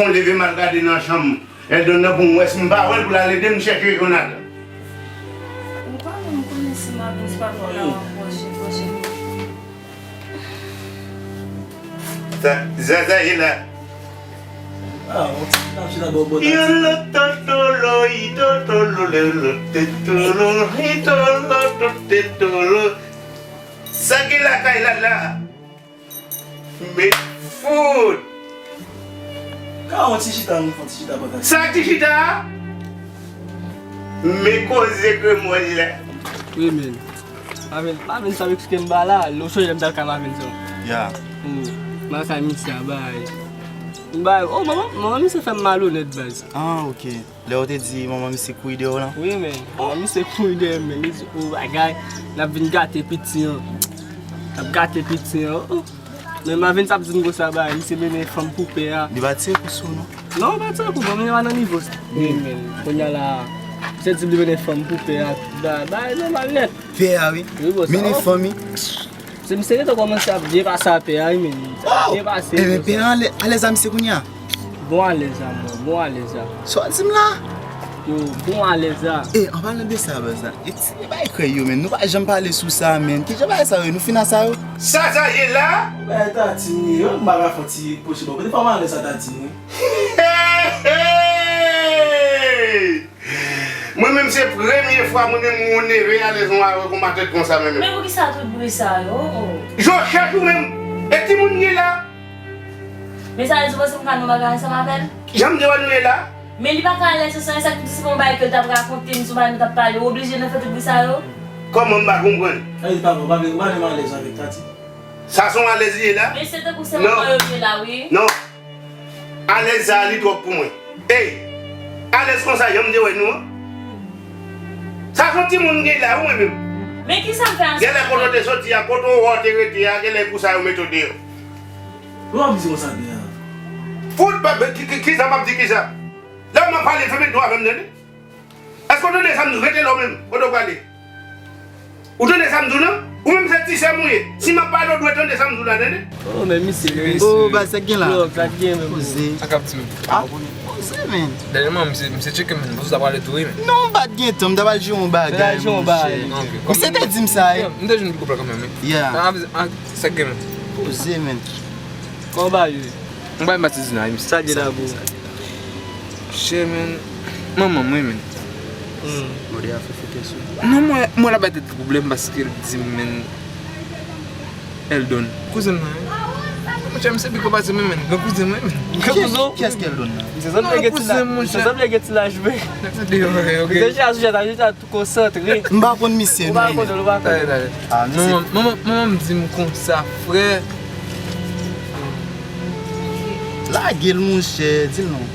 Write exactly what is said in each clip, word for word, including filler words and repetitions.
Mwen leve m al gade nan chanm Eldon nan pou m wè si m pa wè l pou l al ede m chèche Jonathan. Ou pa menm konnen si Marvens pa twò la ankò, chèche. Sa, Zaza ye la. Ah, on ti, on ti la bò, bò, la. Yolo totolo, itotolo, lolo tetolo, itolo totetolo. Sa ki lakay la la? Men fout! Ka on ti chita, nou fè on ti chita pataje. Sa ti chita a? Men koze kremòl la. Wi, men. Pa vin, pa vin sa m eksplike m ba la. Lè w sonje m t al ka Marvens lan. Ya. Wi. M al ka misye a bay. M bay. Oh, manman, manman misye fè m malonèt, baz. Ah, ok. Lè w te di manman misye kouri dèyè w lan? Wi, men. Manman misye kouri dèyè m, men. Li di, oh, bagay, n ap vin gate piti an. N ap gate piti an. Oh, oh. Men Marvens ap di m konsa, bagay, misye mennen fanm pou pè a. Li pa tire kou sou ou, non? Non, li pa tire kou, men li pa nan nivo sa. Wi, men. Kounye a la, misye di m li mennen fanm pou pè a. Ba, bagay nòmal nèt. Pè a, wi. Wi, bò, sa. Mennen fanm, wi. Se misye gentan kòmanse ap byen pase a pè a, wi, men. Byen pase. Ebyen, pè a alè-, alèz a misye kounye a? Bon alèz a, mwen. Bon alèz a. Sa w di m la? Yo, bon alèz a. E, an palan de sa, baz la. E ti, e bay krèy yo, men. Nou pa janm pale sou sa, men. Kijan bagay sa yo ye? Nou fin a sa yo? Sa, sa ye la? Bay Tatin ye, yo. M pa ka fè ti pwoche bò. Kote fòmalè sa Tatin, wi? Hey, hey! Mwen menm se premye fwa mwen menm mwen neve alèz mwen avèk yon matèt konsa mwen menm. Men poukisa tout bri sa yo? Je w chèche ou menm. E timoun ki la? Men sa vle di w panse m ka nan bagay ansanm avè l? Jan m te wè nou ye la? Men li pa ka alèz ansanm, sa ki di se pa yon bagay ke l t ap rakonte m, se yon bagay nou t ap pale, ou oblije nan fè tout bri sa yo? Kòman m pa konprann? Sa vle di pa vre, ou pa vle, ou pa vle m alèz avèk Tati? Sa se yon alèz li ye la? Men se tankou se manman yo ye la, wi. Non. Alèz sa a li twòp pou mwen. Ey! Alèz konsa, jan m te wè nou an. Sa se yon timoun m gen la, wi, mwen menm. Men kisa m fè ansanm avè l? Genlè kote w te soti a, kote w wè w te rete a, genlè pou sa yo mete w deyò. Lè w ap di konsa, Bea. Fout, ba, ba, ki, ki, kisa m ap di kisa? Lè w m ap pale, fèmen do avè m, tande? Èske w tande sa m di w? Rete la w menm, kote w prale? Ou tande sa m di w lan? Ou menm se ti sè m ou ye. Si m ap pale, w dwe tande sa m di w la, tande? Oh, men misye, men. Oh, baz, sa k gen la? Yo, sa k gen menm? Poze. Sa k ap di m? Ah, poze, men. Dènyèman, misye, misye tcheke m, men. Poze sa prale tou, wi, men. Non, m pa t gen tan, m t ap al jere yon bagay, monchè. Misye te di m sa, wi. M te jwenn piko pla kanmenm, wi. Yeah. Ah, ah, sa k gen menm? Poze, men. Kòman bagay yo ye? Mwen pa menm pati di nan, wi, misye. Sa gen dabò? Chè, men, manman mwen, men. Hmm. Mande a fè fete sou. Non, mwen, mwen la bay tèt li pwoblèm paske l di m, men, Eldon. Kouzen mwen, wi. Monchè, misye pi gwo pase mwen, men. Gran kouzen mwen, men. Gran kouzen w? Kiyès ki Eldon nan? Misye sanble gen ti laj, misye sanble gen ti laj, men. Nèg sa deyò, ok. Misye chita sou chèz la, chita tou konsantre. M pa konn misye, non. Ou pa konn l, ou pa konn l. Tande, tande. Ah, misye. Manman, manman, manman m di m konsa, frè. Lage l, monchè, di l non.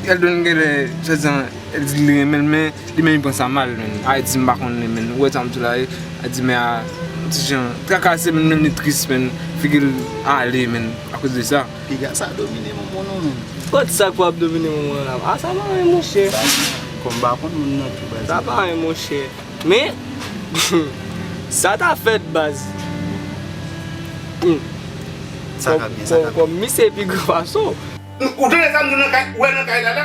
Eldon genlè, swadizan, li di li renmen l, men li menm li pran sa mal, men. Ayiti, m pa konnen, men. Ou wè sa m di w la, e, a di, men, a, ti jan, trakase, men, men li tris, men. Figi l ale, men, akoz de sa. Piga sa domine manman w non, men. Kot sa k ap domine manman w la? A, sa pa anyen, monchè. Kòm m pa konn moun nan tou, baz. Sa pa anyen, monchè. Men, sa ta fèt, baz. Hmm. Sa ka byen, sa ka byen. Kòm misye pi gran pase w. Ou tande sa m di w nan kay, ou wè nan kay la la?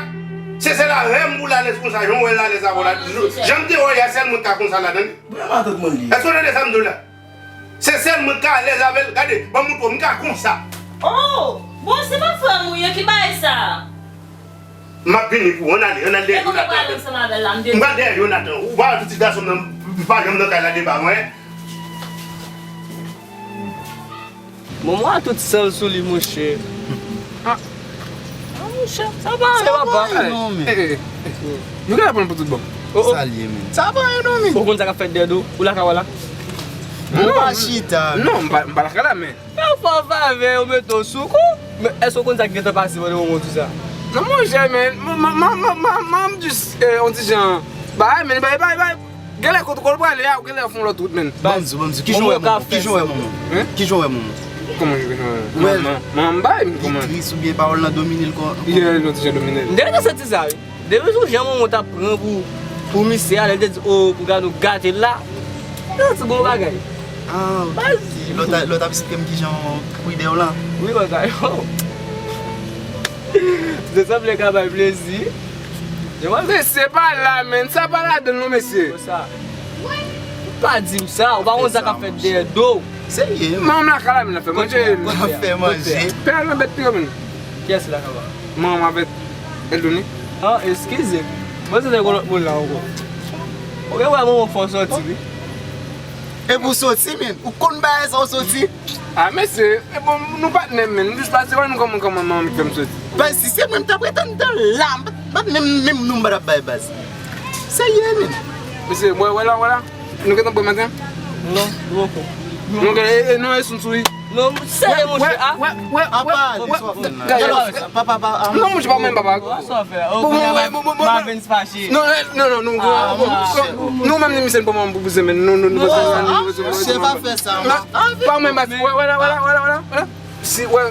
Se sèl avè m pou l alèz konsa, jan w wè l alèz avè w la. Jan m te wè w ye a, sèl mwen k ka konsa la, tande? Bon, matant mwen li ye. Èske w tande sa m di w la? Se sèl mwen k ka alèz avè l. Gade, ban m montre w, m ka konsa. Oh! Bon, se pa frè m ou ye, ki bagay sa? M ap vini pou ou, ann ale, ann al dèyè Jonathan. E kòman w prale ansanm avè l la, m te di? M pral dèyè Jonathan. Ou pa wè tout ti gason nan, m pa janm nan kay la devan mwen. Manman an tout san l sou li, monchè. Ah. Ah, monchè, sa pa anyen, papa. Sa pa anyen non, men. Eh, eh, eh, eh. Nou genlè pran l pou tout bon. Oh, oh. Sa l ye, men. Sa pa anyen non, men. Ou konn sa k ap fèt dèyè do w? Ou lakay w la? Ou pa chita. Non, m pa, m pa lakay la, men. Yo fè w favè, yo mete w sou kou. Men èske w konn sa k gentan pase pandan w di sa? Non, monchè, men, m, m, m jis, eh, on ti jan, bay, men, bay, bay, bay. Genlè kote w prale a, ou genlè fè yon lòt wout, men. Ban m di w, ban m di w, kijan w wè manman? Kijan w wè manman? Hein? Kijan w wè manman? Kòman kijan w wè? Manman, manman m bay, men kòman? Li tris oubyen pawòl lan domine l kò? Yeah, yon ti jan domine l. M te gentan santi sa, wi. Depi sou jan manman w t ap pran pou, pou misye a, lè l te di, oh, pou gade w gate l la. M te santi gon bagay. Ah, ok. Lè w t ap, lè w t ap eksplike m kijan w kouri dèyè w lan. Wi, bagay yo. Mesye sanble ka bay plezi. Mesye, pa la, menn. Sa pa ladan l, non, mesye. Konsa. Pa di m sa. Ou pa konn sa k ap fèt dèyè do w. Serye? Manman m lakay la, menn, ap fè manje. Ap fè manje. Pè a nan bèt pye, menn. Kiyès ki lakay la? Manman m avèk Eldoni. Ah, eskize. Mwen se te gen lòt moun la ankò. Ou gen wè manman w fè w soti, wi. Epi w soti, menn. Ou konn bagay sa w soti? Ah, mesye, e bon, nou patnè, menn. M jis pase wè nou kòman, kòman manman m fè m soti. Baz, si se mwen, m t ap ret anndan la. M pa t, pa t menm, menm nou m pa t ap bay, baz. Serye, menn. Mesye, wè, wè la, wè la. Nou gentan bwè maten? Non, nou poko. Non, e, e, non, e sou, sou, wi. Non, serye, monchè, a. Wè, wè, wè, wè, wè. Papa, papa, papa. Non, monchè, pa menm, papa. Sa w fè? Bon, bon, bon, bon, bon, bon. Marvin fache. Non, eh, non, non, non, ah, non, non, non, menm ni misye n pa manm pou bouzen, men nou, nou, nou, non, ah, se pa fè sa, non. Pa mwen, bati, wè, wè, wè, wè, wè, wè. Si, wè,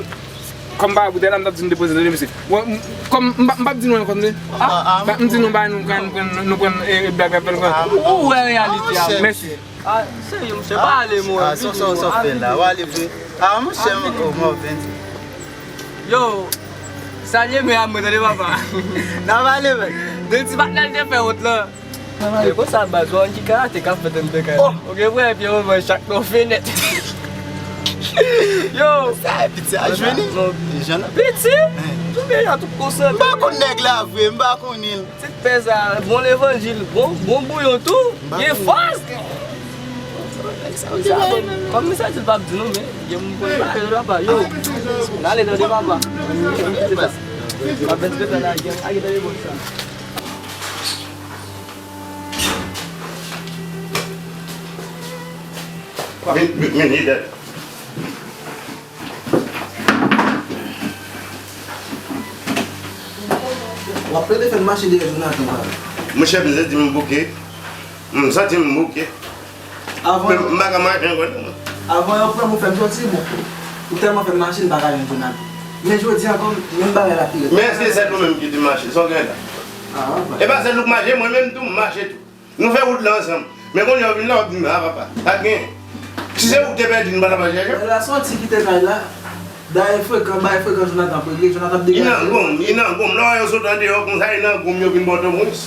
kòm pa boutèy la, m t ap di n depoze, tande, mesye. Wè, m, kòm, m pa, m p ap di nou ankò, tande. Ah, ah, m di nou, ba, nou pran, nou pran, nou pran, eh, blag la, blag la. Ou wè reyalite a. Mèsi. Ah, serye, monchè, pa ale, mwen. Ah, sa, sa, sa w fè la, w ale vre. Ah, monchè, m, oh, Marvin. Yo, salye men a mwen, tande, papa. N ap ale, men. De ti patnè l te fè wont lan. E konsa, baz, ou wè ki karate k ap fèt anndan kay la. Oh! Ou gen premye pye w, mwen chak nan fenèt. Yo! Sa, piti a jwenn li. Li jwenn. Piti? Tout peyi a tout konsantre. M pa konn nèg la vre, m pa konnen l. Ti pè sa, bon levanjil, bon, bon bouyon tou, gen fòs. Nèg sa, nèg sa, bon, kòm misye di l p ap di nou, men gen moun konn pale, papa, yo. N ale tande, papa. Kite sa. P ap venntrant an la, gen, a, gen tande bon sa. Vin, vin, vin, vin, vin. W ap plede fè m mache dèyè Jonathan, papa. Monchè, m santi m bouke. M santi m bouke. Avan, men m pa ka mache ankò, non. Avan yo pran m, ou fè m sòti, bon. Ou tèlman fè m mache, m pa ka jwenn Jonathan. Men jodi a ankò, menm bagay la pi rèd. Men èske sèl ou menm ki te mache? Sa w gen la? Ah, e pa sèl ou k mache, mwen menm tou, m mache tou. Nou fè wout la ansanm. Men kounye a w vin la, w ap di m, "Ah, papa, pa t gen." Si se ou k te pèdi, nou pa t ap al chèche w. Lè l a sòti kite kay la, dayè frekan, bay frekan Jonathan ap regle, Jonathan ap degaje. Li nan gonm, li nan gonm. Lè w wè yo sot andeyò konsa, li nan gonm, yo vin Pòtoprens.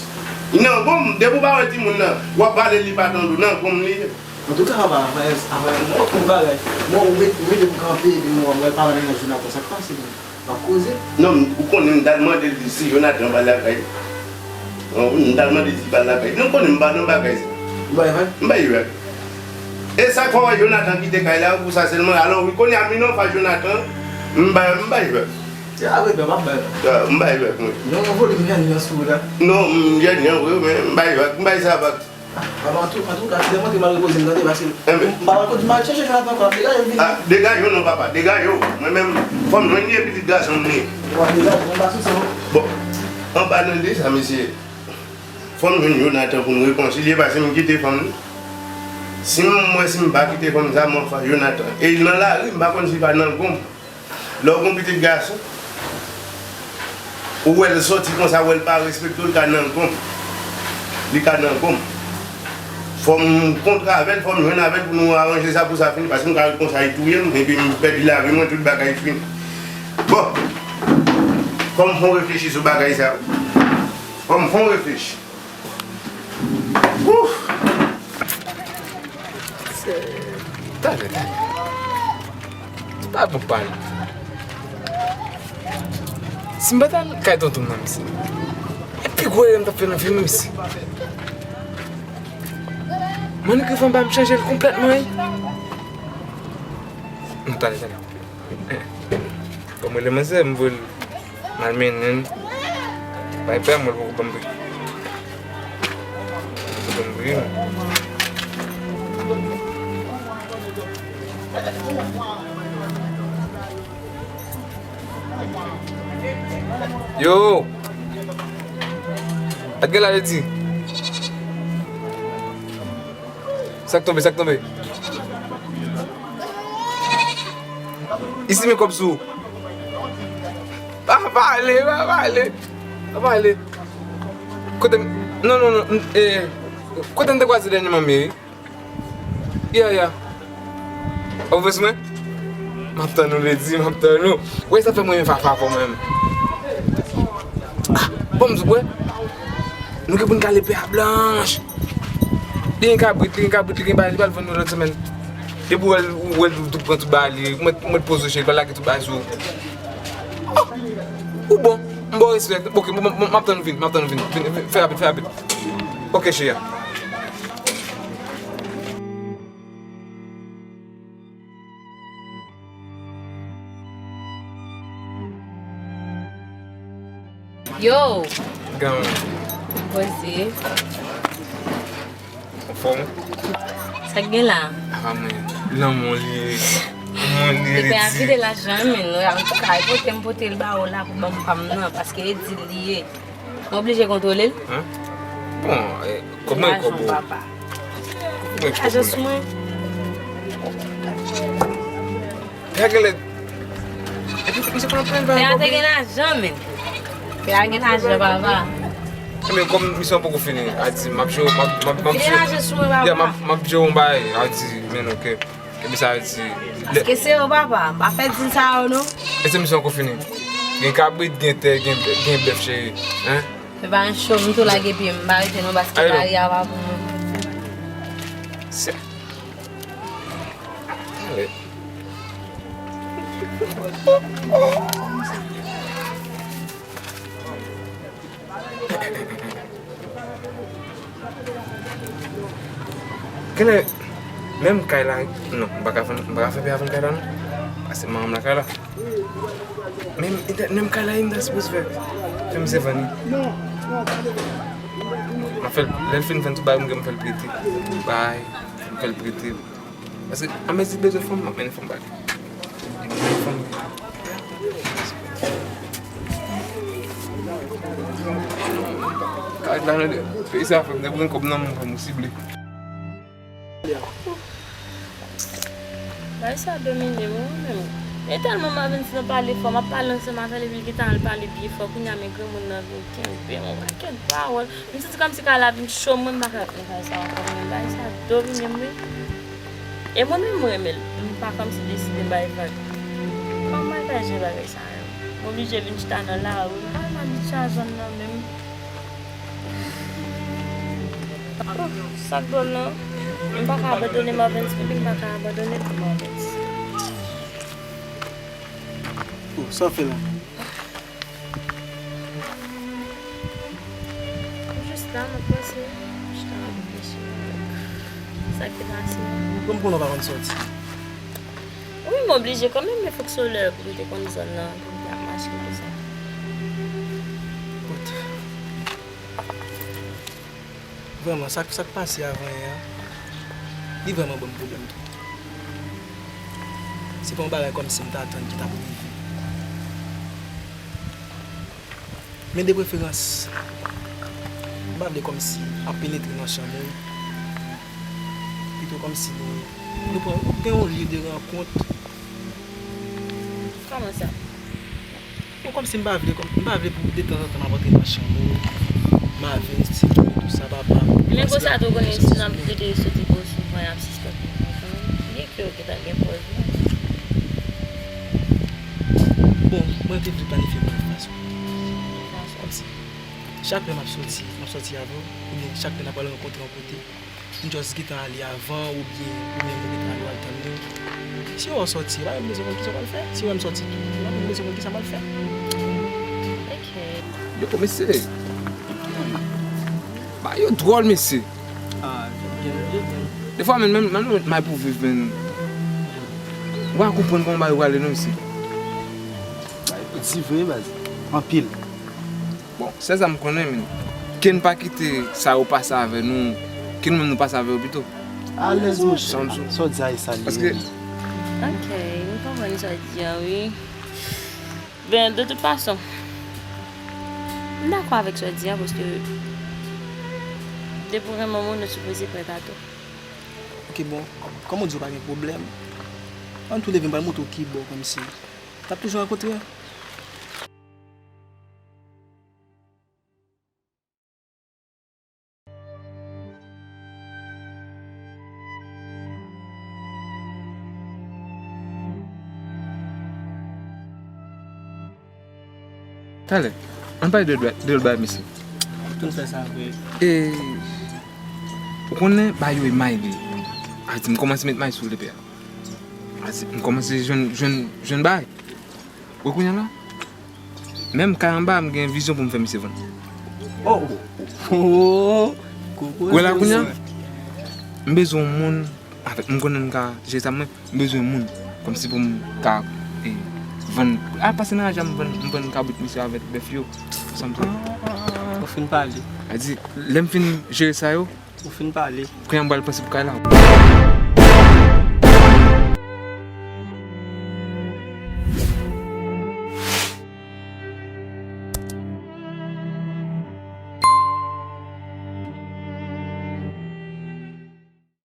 Li nan gonm, depi w pa wè timoun nan, w ap pale, li pa tande w, nan gonm li ye. Antouka, papa, apre, apre, mwen konn bagay. Mwen, ou met, ou mete m kanpe, epi mwen, mwen pa nan mennaj Jonathan, sa k pase, menm? W ap koze? Non, ou konnen m t al mande l si Jonathan pa lakay. Non, m t al mande l si pa lakay. Non, ou konnen m pa nan bagay sa. Ou bay vag? M bay vag. E sa k fè w wè Jonathan kite kay la, pou sa sèlman. Alò, wi, kounye a, m vin anfas Jonathan, m bay, m bay vag. Se apre, m ap bay vag. Ah, m bay vag, mwen. Yon volim jènyan sou ou la. Non, m jènyan, wi, men m bay vag. M bay sa vag. Papa, antou, antouka, si demontre m al repoze m, tande, paske m pa wè kote m al chèche Jonathan ankò, degaje l vini. Ah, degaje w non, papa, degaje w. Mwen menm, fò m jwenn li, e pitit gason m li ye. Bon, degaje, mwen pa sou sa, non. Bon, an palan de sa, mesye, fò m jwenn Jonathan pou n rekonsilye, paske m kite fanm li. Si m wè si m pa kite fanm sa, m anfas Jonathan. E nan lari, m pa konn si l pa nan gonm. Lè w gen yon pitit gason, ou wè l sòti konsa, ou wè l pa respekte w, li ka nan gonm. Li ka nan gonm. Fò m kontre avè l, fò m jwenn avè l pou nou aranje sa, pou sa fini, paske m ka ret konsa, li touye m, epi m pèdi lavi mwen, tout bagay fini. Bon, fò m fè yon reflechi sou bagay sa yo. Fò m fè yon reflechi. Ouf! Talè, talè. Pa bon pa nou. Si m pa t al kay tonton m nan, mesye. E pi gwo erè m t ap fè nan vi m, mesye. Mwen, ekri fanm pa m chanje l konplètman, wi. Non, talè, talè. Bon, mwen, lè manzè, m voye l. M al mennen l. Bay pè a, mwen, l poko ban m pri. L poko ban m pri, non. Yo! Gad gen la, Ledi. Sa k tonbe, sa k tonbe? Isi men kòb sou. Pa pale, pa pale. Pa pale. Kote m, non, non, non, m, eh, kote m te kwaze dènyèman, Meri? Ya, ya. Ou vle sou mwen? M ap tann ou, Ledi, m ap tann ou. Wè, sa fè mwen renmen Fafa avè w menm. Kòm sou bwè, nou gen pou n kale pè a blanch. Li gen kabrit, li gen kabrit, li gen bagay, li pral vann yo lòt semèn. Depi w wè l, ou wè l tou pran tout bagay li, mwen, mwen poze che, li pral lage tout bagay sou ou. Oh, ou bon, m ba w respè. Ok, m, m, m, m ap tann ou vin, m ap tann ou vin. Vin, vin, fè rapid, fè rapid. Ok, cheri. Yo! Gang. Poze. Anfòm? Sa k gen la? Ah, mwen, lanmou li ye. Lanmou li ye, Eddy. Te pè a vide lajan, men, nou, antouka, e pote m pote l ba ou la pou ban m pa m nan, paske Eddy li ye. M oblije kontwole l. Hein? Bon, eh, kòman e kòb ou? Lajan papa. Kòman e kòb ou la? Ajans mwen. Pè a genlè. Epi misye konn pran l pa. Pè a te gen lajan, men. Pè a gen lajan, papa. Ebyen, kòm misyon an poko fini, a di, m ap jere, m ap, m ap, m ap jere. Vide lajan sou mwen, papa. Yeah, m ap, m ap jere yon bagay, a di, men, ok. Epi sa vle di, lè. Paske se yo, papa, m pa fè din sa yo, non. E se misyon an poko fini. Gen kabrit, gen tè, gen, gen bèf, cheri. Hein? Se pa yon cho, m tou lage pye m, m pa rete non, paske bagay a pa pou mwen. Se. Ale. Genlè, menm kay la, non, m pa ka vann, m pa ka fè pè a vann kay la, non. Paske manman m lakay la. Menm, menm kay la, m ta sipoze fè. Fè misye vann li. M ap fè l, lè l fin vann tout bagay, m fè l prete. Bay, m fè l prete. Paske, anmezi bezwen fanm, m ap mennen fanm ba li. Fanm. Kay la, nan peyi sa, fè m te pran kòb nan men w, fè m sible. Bagay sa domine m, wi, menm. E tèlman Marvens nan pale fò, m ap pale ansanm avè l, epi l gentan al pale byen fò. Kounye a, men granmoun nan vin kenbe m, yon pakèt pawòl. M santi kòmsi kay la vin cho, mwen m pa ka ret nan kay sa ankò, men bagay sa domine m, wi. E mwen menm, mwen renmen l. M pa kòmsi deside bay vag. Kòman m al jere bagay sa yo? M oblije vin chita nan lari. M pa janm abitye a zòn nan menm. Oh, sa k dwòl lan, m pa ka abandone Marvens, epi m pa ka abandone l pou Marvens. Oh, sa w fè la? M jis la, m ap panse, m chita m ap reflechi. Sa k te pase a? Bon, m konnen w pa konn sòti. Wi, m oblije kanmenm, men fòk se w lè pou m te konn zòn nan, pou m te ap mache, tout sa. Kout. Vrèman, sa, sa k pase avan yè a, li vrèman ban m pwoblèm tou. Se pa yon bagay kòmsi m t atann ki t ap rive. Men de preferans, m pa vle kòmsi ap penetre nan chanm ou. Pito kòmsi nou, nou pran, nou gen yon lye de rankont. Kòman sa? Bon, kòmsi m pa vle, kòm, m pa vle pou detanzantan m ap antre nan chanm ou, m ap envestigi tout sa, papa. Men konsa tou, konnen si n ap plede soti gwo souvan, y ap sispèk nou konsa. Byenke yo gentan gen prèv la. Bon, mwen te vle planifye yon lòt fason. Kòmsi, chak lè m ap soti, m ap soti avè w, oubyen chak lè n ap al rankontre yon kote, m just gentan ale avan, oubyen ou menm ou gentan ale w al tann li. Si w wè w soti, ou pa menm bezwen konn kisa w pral fè. Si w wè m soti tou, ou pa menm bezwen konn kisa m pral fè. Ok. Yo, mesye. Bagay yo dwòl, mesye. Ah, gen, gen, gen. Defwa, menm, menm, menm, menm, may pou viv, menm. Ou pa konprann kòman bagay yo prale, non, mesye. Bagay yo di vre, baz. Anpil. Bon, sèl sa m konnen, men, ke n pa kite sa yo pase avè nou, ke nou menm nou pase avè yo pito. Alèz, monchè. Sa w di a, e sa l ye. Paske. Ok, m konprann sa w di a, wi. Ben, de tout fason, m dakò avèk sa w di a, paske depi w renmen yon moun, ou sipoze prèt a tou. Ok, bon, kòm ou di w pa gen pwoblèm, ann tou leve, m pral montre w kibò, kòmsi n ap toujou rankontre. Talè. Ann pale de, de, de bagay misye. Tout fè sa vre. E ou konnen bagay yo e may li. A di m kòmanse met may sou lepè a. A di m kòmanse jwenn jwenn jwenn bagay. Ou konnen la? Menm kay anba m gen vizyon pou m fè misye vann. Oh! Oh! Gwo koze. Wè la kounye a, m bezwen yon moun avèk m konnen m ka jere sa mwen, m bezwen moun kòmsi pou m ka e, vann. A pase nan raja m vann m vann kabrit misye avèk bèf yo. Sa m tou. Ou fin pale. A di lè m fin jere sa yo, Ou fin pale. Kounye a m pral panse pou kay la.